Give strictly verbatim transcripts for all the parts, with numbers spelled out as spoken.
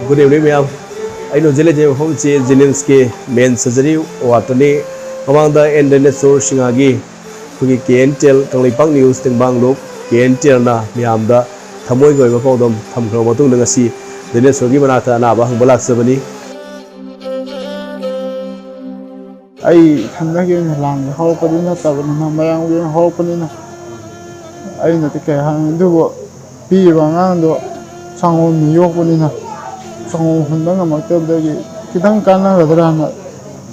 Good evening, ꯃꯌꯥꯝ꯫ ꯑꯩꯅ ꯍꯧꯖꯤꯛ ꯂꯩꯖꯔꯤꯕ ꯃꯐꯝꯁꯤ JNIMSꯀꯤ main surgery wardꯅꯤ꯫ ꯃꯃꯥꯡꯗ ꯑꯦꯟ ꯗꯥꯏꯅꯦꯁꯣꯔ ꯁꯤꯡꯍꯒꯤ ꯑꯩꯈꯣꯏꯒꯤ K N T L Kangleipak news ꯇꯦꯡꯕꯥꯡ ꯂꯨꯞ ꯀꯦ ꯑꯦꯟ ꯇꯤ ꯑꯦꯜꯅ ꯃꯌꯥꯝꯗ ꯊꯃꯣꯏꯒꯤ ꯑꯣꯏꯕ ꯄꯥꯎꯗꯝ ꯊꯝꯈ꯭ꯔꯕ ꯃꯇꯨꯡꯗ ꯉꯁꯤ ꯗꯥꯏꯅꯦꯁꯣꯔꯒꯤ ꯃꯅꯥꯛꯇ ꯑꯅꯥꯕ ꯍꯪꯕ ꯂꯥꯛꯆꯕꯅꯤ꯫ ꯑꯩ ꯏꯊꯟꯗꯒꯤ ꯑꯣꯏꯅ ꯂꯥꯡꯕ ꯍꯧꯔꯛꯄꯗꯤ ꯅꯠꯇꯕꯅꯤꯅ, ꯃꯌꯥꯝꯒꯤ ꯑꯣꯏꯅ ꯍꯧꯔꯛꯄꯅꯤꯅ ꯑꯩꯅꯗꯤ ꯀꯩ ꯍꯥꯏꯅꯤ? ꯑꯗꯨꯕꯨ ꯄꯤꯔꯤꯕ ꯑꯉꯥꯡꯗꯣ ꯁꯪꯒꯣꯝꯅ ꯌꯣꯛꯄꯅꯤꯅ ꯁꯪꯒꯣꯝ ꯍꯨꯟꯕ ꯉꯝꯃꯛꯇꯕꯗꯒꯤ ꯈꯤꯇꯪ ꯀꯥꯟꯅꯒꯗ꯭ꯔꯥꯅ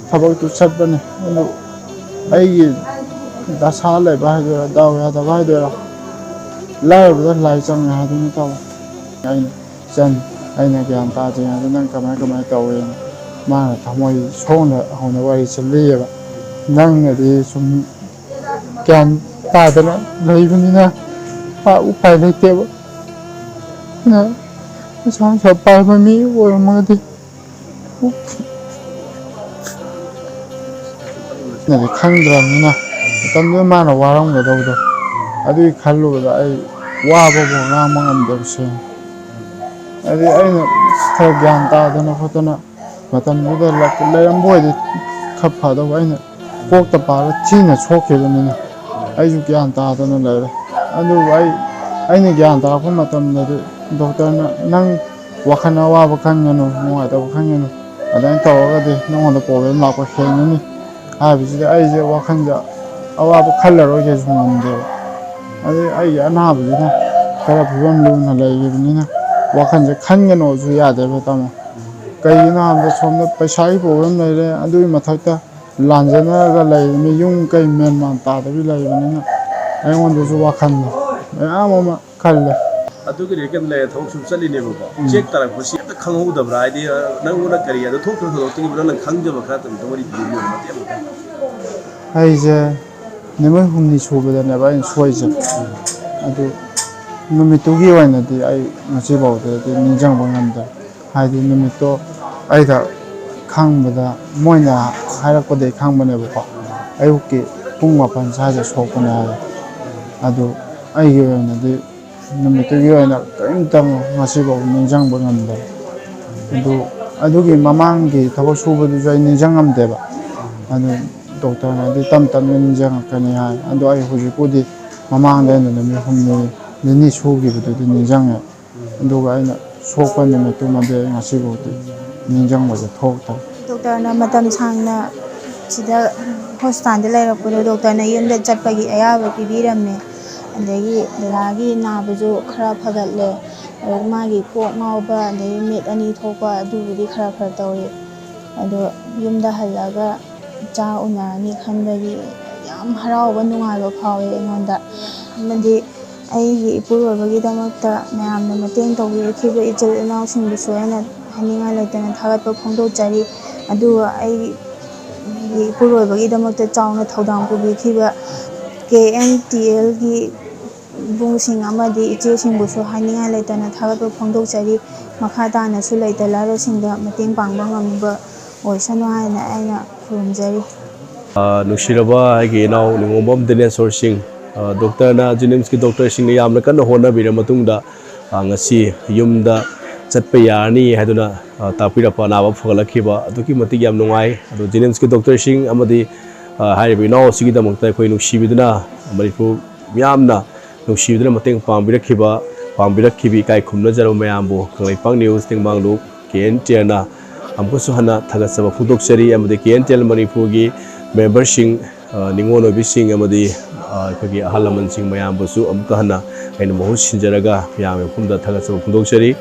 ꯊꯕꯛꯇꯨ ꯆꯠꯄꯅꯤ꯫ ꯑꯗꯨ ꯑꯩꯒꯤ ꯗꯁꯥ ꯂꯩꯕ ꯍꯥꯏꯗꯣꯏꯔꯥ, ꯗꯥꯎ ꯌꯥꯗꯕ ꯍꯥꯏꯗꯣꯏꯔꯥ, ꯂꯥꯏꯔꯕꯗ ꯂꯥꯏ ꯆꯪꯉꯦ ꯍꯥꯏꯗꯨꯅꯤ ꯇꯧꯋꯦ꯫ ꯑꯩꯅ ꯏꯆꯟ, ꯑꯩꯅ ꯒ꯭ꯌꯥꯟ ꯇꯥꯗ꯭ꯔꯤꯉꯩꯗ ꯅꯪ ꯀꯃꯥꯏ ꯀꯃꯥꯏ ꯇꯧꯋꯦꯅ ꯃꯥꯅ ꯊꯃꯣꯏ ꯁꯣꯛꯅ ꯍꯧꯅ ꯋꯥꯔꯤꯁꯦ ꯂꯤꯌꯦꯕ꯫ ꯅꯪꯅꯗꯤ ꯁꯨꯝ ꯒ꯭ꯌꯥꯟ ꯇꯥꯗꯅ ꯂꯩꯕꯅꯤꯅ ꯃꯥ ꯎꯄꯥꯏ ꯂꯩꯇꯦꯕ꯫ ꯑꯗꯨꯅ ꯄꯩꯁꯥ ꯅꯨꯡꯁꯥ ꯄꯥꯏꯕ ꯃꯤ ꯑꯣꯏꯔꯝꯃꯒꯗꯤ ꯅꯗꯤ ꯈꯪꯗ꯭ꯔꯕꯅꯤꯅ ꯃꯇꯝꯗꯨꯗ ꯃꯥꯅ ꯋꯥꯔꯝꯒꯗꯧꯕꯗꯣ ꯑꯗꯨꯒꯤ ꯈꯜꯂꯨꯕꯗ ꯑꯩ ꯋꯥꯕꯕꯨ ꯉꯥꯡꯕ ꯉꯝꯗꯕꯁꯦ꯫ ꯑꯗꯩ ꯑꯩꯅ ꯈꯔ ꯒ꯭ꯌꯥꯟ ꯇꯥꯗꯅ ꯈꯣꯠꯇꯅ ꯃꯇꯝꯗꯨꯗ ꯂꯥꯛ-, ꯂꯩꯔꯝꯕ ꯑꯣꯏꯗꯤ ꯈꯔ ꯐꯗꯧꯕ꯫ ꯑꯩꯅ ꯀꯣꯛꯇ ꯄꯥꯜꯂ ꯊꯤꯅ ꯁꯣꯛꯈꯤꯕꯅꯤꯅ ꯑꯩꯁꯨ ꯒ꯭ꯌꯥꯟ ꯇꯥꯗꯅ ꯂꯩꯔꯦ꯫ ꯑꯗꯨꯕꯨ ꯑꯩ, ꯑꯩꯅ ꯒ꯭ꯌꯥꯟ ꯇꯥꯔꯛꯄ ꯃꯇꯝꯗꯗꯤ ꯗꯣꯛꯇꯔꯅ "ꯅꯪ ꯋꯥꯈꯜ ꯑꯋꯥꯕ ꯈꯟꯒꯅꯨ, ꯅꯨꯡꯉꯥꯏꯇꯕ ꯈꯟꯒꯅꯨ, ꯑꯗꯨꯃꯥꯏꯅ ꯇꯧꯔꯒꯗꯤ ꯅꯉꯣꯟꯗ problem ꯂꯥꯛꯄ ꯍꯦꯟꯒꯅꯤ" ꯍꯥꯏꯕꯁꯤꯗ ꯑꯩꯁꯦ ꯋꯥꯈꯜꯗ ꯑꯋꯥꯕ ꯈꯜꯂꯔꯣꯏꯒꯦꯁꯨ ꯉꯝꯗꯦꯕ꯫ ꯑꯗꯩ ꯑꯩꯒꯤ ꯑꯅꯥꯕꯁꯤꯅ ꯈꯔ ꯐꯤꯕꯝ ꯂꯨꯅ ꯂꯩꯈꯤꯕꯅꯤꯅ ꯋꯥꯈꯜꯁꯦ ꯈꯟꯒꯅꯣꯁꯨ ꯌꯥꯗꯦꯕ, ꯇꯥꯃꯣ꯫ ꯀꯩꯒꯤꯅꯣ ꯍꯥꯏꯕꯗ ꯁꯣꯝꯗ ꯄꯩꯁꯥꯒꯤ problem ꯂꯩꯔꯦ, ꯑꯗꯨꯒꯤ ꯃꯊꯛꯇ ꯂꯥꯟꯖꯅꯔꯒ ꯂꯩꯔꯤꯕꯅꯤ, ꯌꯨꯝ ꯀꯩ ꯃꯦꯟ ꯃꯥꯟ ꯇꯥꯗꯕꯤ ꯂꯩꯕꯅꯤꯅ ꯑꯩꯉꯣꯟꯗꯁꯨ ꯋꯥꯈꯜꯗꯣ ꯃꯌꯥꯝ ꯑꯃ ꯈꯜꯂꯦ꯫ ꯑꯗꯨꯒꯤꯗꯤ ꯀꯩꯅꯣ ꯂꯩꯔꯦ, ꯊꯕꯛ ꯁꯨꯝ ꯆꯠꯂꯤꯅꯦꯕꯀꯣ꯫ ꯎꯝ꯫ Check ꯇꯥꯔꯛꯄꯁꯤ ꯍꯦꯛꯇ ꯈꯪꯍꯧꯗꯕ꯭ꯔꯥ? ꯍꯥꯏꯗꯤ, ꯑ, ꯅꯪꯉꯣꯟꯗ ꯀꯔꯤ ꯑꯗꯣ ꯊꯣꯛꯇ꯭ꯔ ꯊꯧꯗꯣꯛꯇꯒꯤ ꯅꯪꯅ ꯈꯪꯖꯕ ꯈꯔ ꯑꯗꯨꯝ ꯋꯥꯔꯤ ꯂꯤꯕꯤꯌꯨ, ꯃꯇꯦꯛ ꯑꯃꯇꯪ꯫ ꯑꯩꯁꯦ ꯅꯨꯃꯤꯠ ꯍꯨꯝꯅꯤ ꯁꯨꯕꯗꯅꯦꯕ ꯑꯩꯅ ꯁꯣꯏꯁꯦ꯫ ꯑꯗꯨ ꯅꯨꯃꯤꯠꯇꯨꯒꯤ ꯑꯣꯏꯅꯗꯤ ꯑꯩ ꯉꯁꯤꯐꯥꯎꯗꯗꯤ ꯅꯤꯡꯁꯤꯡꯕ ꯉꯝꯗ꯭ꯔꯦ꯫ ꯍꯥꯏꯗꯤ ꯅꯨꯃꯤꯠꯇꯣ ꯑꯩꯗ ꯈꯪꯕꯗ, ꯃꯣꯏꯅ ꯍꯥꯏꯔꯛꯄꯗꯒꯤ ꯈꯪꯕꯅꯦꯕꯀꯣ, ꯑꯌꯨꯛꯀꯤ ꯄꯨꯡ ꯃꯥꯄꯟ ꯁ꯭ꯋꯥꯏꯗ ꯁꯣꯛꯄꯅꯦ ꯍꯥꯏꯌꯦ꯫ ꯑꯗꯨ ꯑꯩꯒꯤ ꯑꯣꯏꯅꯗꯤ ꯅꯨꯃꯤꯠꯇꯨꯒꯤ ꯑꯣꯏꯅ ꯀꯔꯤꯝꯇ ꯉꯁꯤꯐꯥꯎ ꯅꯤꯡꯁꯤꯡꯕ ꯉꯝꯗ꯭ꯔꯦ꯫ ꯑꯗꯨ ꯑꯗꯨꯒꯤ ꯃꯃꯥꯡꯒꯤ ꯊꯕꯛ ꯁꯨꯕꯗꯨꯁꯨ ꯑꯩ ꯅꯤꯡꯁꯤꯡꯉꯝꯗꯦꯕ꯫ ꯑꯗꯨ ꯗꯣꯛꯇꯔꯅꯗꯤ ꯇꯞ ꯇꯞꯅ ꯅꯤꯡꯁꯤꯡꯉꯛꯀꯅꯤ ꯍꯥꯏ꯫ ꯑꯗꯣ ꯑꯩ ꯍꯧꯖꯤꯛꯄꯨꯗꯤ ꯃꯃꯥꯡꯗ ꯑꯩꯅ ꯅꯨꯃꯤꯠ ꯍꯨꯝꯅꯤ ꯅꯤꯅꯤ ꯁꯨꯈꯤꯕꯗꯨꯗꯤ ꯅꯤꯡꯁꯤꯡꯉꯦ꯫ ꯑꯗꯨꯒ ꯑꯩꯅ ꯁꯣꯛꯄ ꯅꯨꯃꯤꯠꯇꯨꯃꯗꯤ ꯑꯩ ꯉꯁꯤꯐꯥꯎꯗꯤ ꯅꯤꯡꯁꯤꯡꯕꯁꯦ ꯊꯣꯛꯇ꯭ꯔꯦ꯫ ꯗꯣꯛꯇꯔꯅ ꯃꯇꯝ ꯁꯥꯡꯅ ꯁꯤꯗ ꯍꯣꯁꯄꯤꯇꯥꯜꯗ ꯂꯩꯔꯛꯄꯗꯣ ꯗꯣꯛꯇꯔꯅ ꯌꯨꯝꯗ ꯆꯠꯄꯒꯤ ꯑꯌꯥꯕ ꯄꯤꯕꯤꯔꯝꯃꯦ꯫ ꯑꯗꯒꯤ ꯗꯗꯥꯒꯤ ꯅꯥꯕꯁꯨ ꯈꯔ ꯐꯒꯠꯂꯦ꯫ ꯑꯗꯨ ꯃꯥꯒꯤ ꯀꯣꯛ ꯉꯥꯎꯕ, ꯑꯗꯒꯤ ꯃꯤꯠ ꯑꯅꯤ ꯊꯣꯛꯄ, ꯑꯗꯨꯕꯨꯗꯤ ꯈꯔ ꯈꯔ ꯇꯧꯔꯤ꯫ ꯑꯗꯣ ꯌꯨꯝꯗ ꯍꯜꯂꯒ ꯏꯆꯥ ꯎꯅꯔꯅꯤ ꯈꯟꯕꯒꯤ ꯌꯥꯝ ꯍꯔꯥꯎꯕ, ꯅꯨꯡꯉꯥꯏꯕ ꯐꯥꯎꯋꯦ ꯑꯩꯉꯣꯟꯗ꯫ ꯑꯃꯗꯤ ꯑꯩꯒꯤ ꯏꯄꯨꯔꯣꯏꯕꯒꯤꯗꯃꯛꯇ ꯃꯌꯥꯝꯅ ꯃꯇꯦꯡ ꯇꯧꯕꯤꯔꯛꯈꯤꯕ ꯏꯆꯤꯜ ꯏꯅꯥꯎꯁꯤꯡꯕꯨꯁꯨ ꯑꯩꯅ ꯍꯥꯏꯅꯤꯡꯉꯥꯏ ꯂꯩꯇꯅ ꯊꯥꯒꯠꯄ ꯐꯣꯡꯗꯣꯛꯆꯔꯤ꯫ ꯑꯗꯨꯒ ꯑꯩꯒꯤ ꯏꯄꯨꯔꯣꯏꯕꯒꯤꯗꯃꯛꯇ ꯆꯥꯎꯅ ꯊꯧꯗꯥꯡ ꯄꯨꯕꯤꯈꯤꯕ ꯀꯦ ꯑꯦꯟ ꯇꯤ ꯑꯦꯜꯒꯤ ꯏꯕꯨꯡꯁꯤꯡ ꯑꯃꯗꯤ ꯏꯆꯦꯁꯤꯡꯕꯨꯁꯨ ꯍꯥꯏꯅꯤꯡꯉꯥꯏ ꯂꯩꯇꯅ ꯊꯥꯒꯠꯄ ꯐꯣꯡꯗꯣꯛꯆꯔꯤ꯫ ꯃꯈꯥ ꯇꯥꯅꯁꯨ ꯂꯩꯇ ꯂꯥꯏꯔꯁꯤꯡꯗ ꯃꯇꯦꯡ ꯄꯥꯡꯕ ꯉꯝꯕ ꯑꯣꯏꯁꯅꯨ ꯍꯥꯏꯅ ꯑꯩꯅ ꯈꯨꯔꯨꯝꯖꯔꯤ꯫ ꯑ, ꯅꯨꯡꯁꯤꯔꯕ ꯑꯩꯒꯤ ꯏꯅꯥꯎ ꯅꯤꯉꯣꯝꯕꯝ ꯗꯤꯅꯦꯁꯣꯔ ꯁꯤꯡ, ꯑ, ꯗꯣꯛꯇꯔꯅ, ꯖꯦꯅꯤꯝꯁꯀꯤ ꯗꯣꯛꯇꯔꯁꯤꯡꯅ ꯌꯥꯝꯅ ꯀꯟꯅ ꯍꯣꯠꯅꯕꯤꯔ ꯃꯇꯨꯡꯗ, ꯑ, ꯉꯁꯤ ꯌꯨꯝꯗ ꯆꯠꯄ ꯌꯥꯔꯅꯤ ꯍꯥꯏꯗꯨꯅ, ꯑ, ꯇꯥꯛꯄꯤꯔꯛꯄ, ꯑꯅꯥꯕ ꯐꯒꯠꯂꯛꯈꯤꯕ ꯑꯗꯨꯛꯀꯤ ꯃꯇꯤꯛ ꯌꯥꯝ ꯅꯨꯡꯉꯥꯏ꯫ ꯑꯗꯣ ꯖꯦꯅꯤꯝꯁꯀꯤ ꯗꯣꯛꯇꯔꯁꯤꯡ ꯑꯃꯗꯤ, ꯑ, ꯍꯥꯏꯔꯤꯕ ꯏꯅꯥꯎ ꯑꯁꯤꯒꯤꯗꯃꯛꯇ ꯑꯩꯈꯣꯏ ꯅꯨꯡꯁꯤꯕꯤꯗꯨꯅ ꯃꯅꯤꯄꯨꯔ ꯃꯤꯌꯥꯝꯅ ꯅꯨꯡꯁꯤꯕꯤꯗꯨꯅ ꯃꯇꯦꯡ ꯄꯥꯡꯕꯤꯔꯛꯈꯤꯕ, ꯄꯥꯡꯕꯤꯔꯛꯈꯤꯕ ꯏꯀꯥꯏ ꯈꯨꯝꯅꯖꯔꯕ ꯃꯌꯥꯝꯕꯨ ꯀꯪꯂꯩꯄꯥꯛ ꯅ꯭ꯌꯨꯁ ꯇꯦꯡꯕꯥꯡꯂꯨ ꯀꯦ ꯑꯦꯟ ꯇꯤ ꯑꯦꯜꯅ ꯑꯃꯨꯛꯀꯁꯨ ꯍꯟꯅ ꯊꯥꯒꯠꯆꯕ ꯐꯣꯡꯗꯣꯛꯆꯔꯤ꯫ ꯑꯃꯗꯤ ꯀꯦ ꯑꯦꯟ ꯇꯤ ꯑꯦꯜ ꯃꯅꯤꯄꯨꯔꯒꯤ ꯃꯦꯝꯕꯔꯁꯤꯡ, ꯑ, ꯅꯤꯉꯣꯜ ꯑꯣꯏꯕꯤꯁꯤꯡ ꯑꯃꯗꯤ, ꯑ, ꯑꯩꯈꯣꯏꯒꯤ ꯑꯍꯜ ꯂꯃꯟꯁꯤꯡ ꯃꯌꯥꯝꯕꯨꯁꯨ ꯑꯃꯨꯛꯀ ꯍꯟꯅ ꯑꯩꯅ ꯃꯍꯨꯠ ꯁꯤꯟꯖꯔꯒ ꯃꯌꯥꯝꯒꯤ ꯃꯐꯝꯗ ꯊꯥꯒꯠꯆꯕ ꯐꯣꯡꯗꯣꯛꯆꯔꯤ꯫